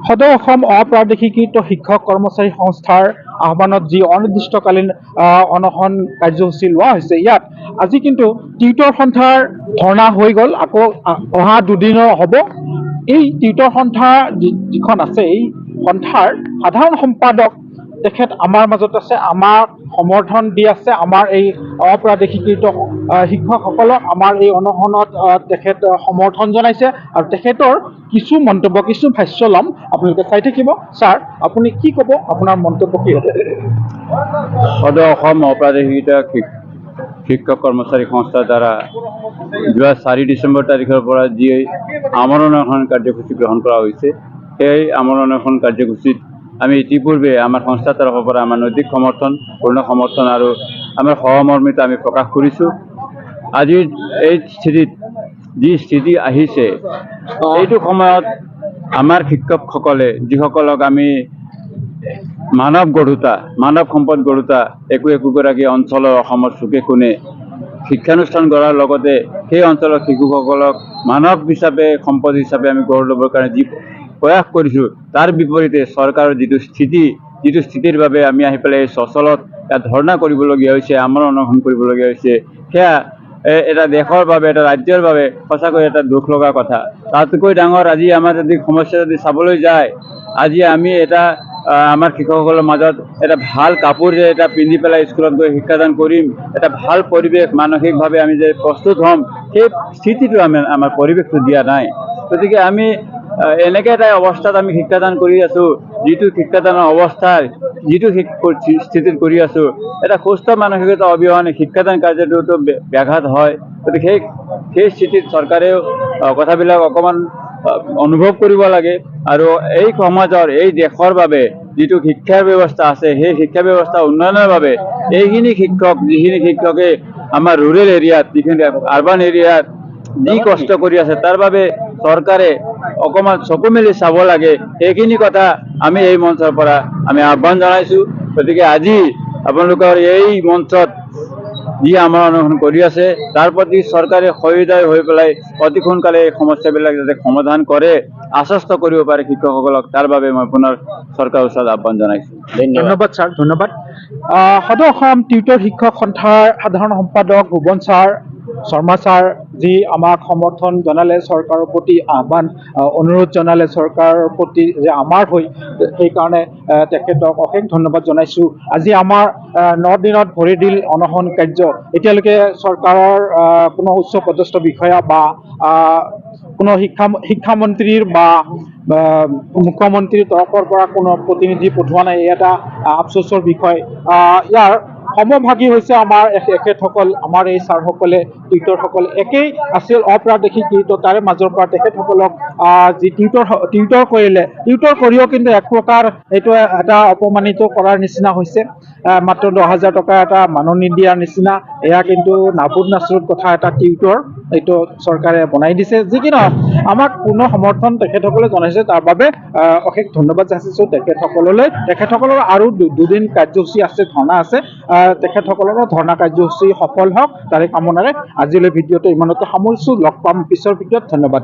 সদৌ অসম অপ্ৰাদেশীকৃত শিক্ষক কৰ্মচাৰী সংস্থাৰ আহ্বানত যি অনিৰ্দিষ্টকালীন অনশন কাৰ্যসূচী লোৱা হৈছে, ইয়াত আজি কিন্তু টিউটৰ সন্থাৰ ধৰ্ণা হৈ গ'ল। আকৌ অহা 2 দিনৰ হ'ব। এই টিউটৰ সন্থা যিখন আছে, এই সন্থাৰ সাধাৰণ সম্পাদক তেখেত আমাৰ মাজত আছে, আমাক সমৰ্থন দি আছে। আমাৰ এই অপ্ৰাদেশীকৃত শিক্ষকসকলক আমাৰ এই অনশনত তেখেত সমৰ্থন জনাইছে আৰু তেখেতৰ কিছু মন্তব্য, কিছু ভাষ্য ল'ম। আপোনালোকে চাই থাকিব। ছাৰ, আপুনি কি ক'ব? আপোনাৰ মন্তব্য কি হ'ব? সদৌ অসম অপ্ৰাদেশিকৃত শিক্ষক কৰ্মচাৰী সংস্থাৰ দ্বাৰা যোৱা 4 ডিচেম্বৰ তাৰিখৰ পৰা যি আমৰণ অনশন কাৰ্যসূচী গ্ৰহণ কৰা হৈছে, সেই আমৰণ অনশন কাৰ্যসূচীত আমি ইতিপূৰ্বে আমাৰ সংস্থাৰ তৰফৰ পৰা আমাৰ নৈতিক সমৰ্থন, পূৰ্ণ সমৰ্থন আৰু আমাৰ সহমৰ্মিতা আমি প্ৰকাশ কৰিছোঁ। আজিৰ এই স্থিতিত যি স্থিতি আহিছে, এইটো সময়ত আমাৰ শিক্ষকসকলে, যিসকলক আমি মানৱ গঢ়োতা, মানৱ সম্পদ গঢ়োতা, একো একোগৰাকী অঞ্চলৰ অসমৰ চুকে কোণে শিক্ষানুষ্ঠান গঢ়াৰ লগতে সেই অঞ্চলৰ শিশুসকলক মানৱ হিচাপে, সম্পদ হিচাপে আমি গঢ় ল'বৰ কাৰণে যি প্ৰয়াস কৰিছোঁ, তাৰ বিপৰীতে চৰকাৰৰ যিটো স্থিতি, যিটো স্থিতিৰ বাবে আমি আহি পেলাই এই চচলত ইয়াত ধৰ্ণা কৰিবলগীয়া হৈছে, আমৰণ অনশন কৰিবলগীয়া হৈছে, সেয়া এটা দেশৰ বাবে, এটা ৰাজ্যৰ বাবে সঁচাকৈ এটা দুখ লগা কথা। তাতকৈ ডাঙৰ আজি আমাৰ যদি সমস্যা যদি চাবলৈ যায়, আজি আমি এটা আমাৰ শিক্ষকসকলৰ মাজত এটা ভাল কাপোৰ যে এটা পিন্ধি পেলাই স্কুলত গৈ শিক্ষাদান কৰিম, এটা ভাল পৰিৱেশ, মানসিকভাৱে আমি যে প্ৰস্তুত হ'ম, সেই স্থিতিটো আমি আমাৰ পৰিৱেশটো দিয়া নাই। গতিকে আমি এনেকৈ এটা অৱস্থাত আমি শিক্ষাদান কৰি আছোঁ, যিটো শিক্ষাদানৰ অৱস্থাৰ যিটো স্থিতিত কৰি আছোঁ, এটা সুস্থ মানসিকতা অবিহনে শিক্ষাদান কাৰ্যটোতো ব্যাঘাত হয়। গতিকে সেই সেই স্থিতিত চৰকাৰেও কথাবিলাক অকণমান অনুভৱ কৰিব লাগে আৰু এই সমাজৰ, এই দেশৰ বাবে যিটো শিক্ষাৰ ব্যৱস্থা আছে, সেই শিক্ষা ব্যৱস্থা উন্নয়নৰ বাবে এইখিনি শিক্ষক, যিখিনি শিক্ষকে আমাৰ ৰুৰেল এৰিয়াত, যিখিনি আৰবান এৰিয়াত যি কষ্ট কৰি আছে, তাৰ বাবে চৰকাৰে অকণমান চকু মেলি চাব লাগে। সেইখিনি কথা আমি এই মঞ্চৰ পৰা আমি আহ্বান জনাইছোঁ। গতিকে আজি আপোনালোকৰ এই মঞ্চত যি আমাৰ অনশন কৰি আছে, তাৰ প্ৰতি চৰকাৰে সহৃদয় হৈ পেলাই অতি সোনকালে এই সমস্যাবিলাক যাতে সমাধান কৰে, আশ্বস্ত কৰিব পাৰে শিক্ষকসকলক, তাৰ বাবে মই পুনৰ চৰকাৰৰ ওচৰত আহ্বান জনাইছোঁ। ধন্যবাদ ছাৰ, ধন্যবাদ। সদৌ অসম টিউটৰ শিক্ষক সন্থাৰ সাধাৰণ সম্পাদক ভুৱন ছাৰ, শৰ্মা ছাৰ, যি আমাক সমৰ্থন জনালে, চৰকাৰৰ প্ৰতি আহ্বান অনুৰোধ জনালে চৰকাৰৰ প্ৰতি যে আমাৰ হৈ, সেইকাৰণে তেখেতক অশেষ ধন্যবাদ জনাইছোঁ। আজি আমাৰ 9 দিনত ভৰি দিল অনশন কাৰ্য। এতিয়ালৈকে চৰকাৰৰ কোনো উচ্চ পদস্থ বিষয়া বা কোনো শিক্ষামন্ত্ৰীৰ বা মুখ্যমন্ত্ৰীৰ তৰফৰ পৰা কোনো প্ৰতিনিধি পঠোৱা নাই। এই এটা আফচোচৰ বিষয়। ইয়াৰ সমভাগী হৈছে আমাৰ এখেতসকল, আমাৰ এই ছাৰসকলে, টিউটৰসকল একেই আছিল অপ্ৰাদেশিকৃত। তাৰে মাজৰ পৰা তেখেতসকলক যি টিউটৰ টিউটৰ কৰিলে, টিউটৰ কৰিও কিন্তু এক প্ৰকাৰ এইটো এটা অপমানিত কৰাৰ নিচিনা হৈছে। মাত্ৰ 10,000 টকা এটা মাননি দিয়াৰ নিচিনা। এয়া কিন্তু নাবুদ নাচৰুত কথা। এটা টিউটৰ এইটো চৰকাৰে বনাই দিছে। যি কি নহওক, আমাক পূৰ্ণ সমৰ্থন তেখেতসকলে জনাইছে, তাৰ বাবে অশেষ ধন্যবাদ যাচিছোঁ তেখেতসকললৈ। তেখেতসকলৰ আৰু 2 দিন কাৰ্যসূচী আছে, ধৰ্ণা আছে। তেখেতসকলৰো ধৰ্ণা কাৰ্যসূচী সফল হওক, তাৰে কামনাৰে আজিলৈ ভিডিঅ'টো ইমানতে সামৰিছোঁ। লগ পাম পিছৰ ভিডিঅ'ত। ধন্যবাদ।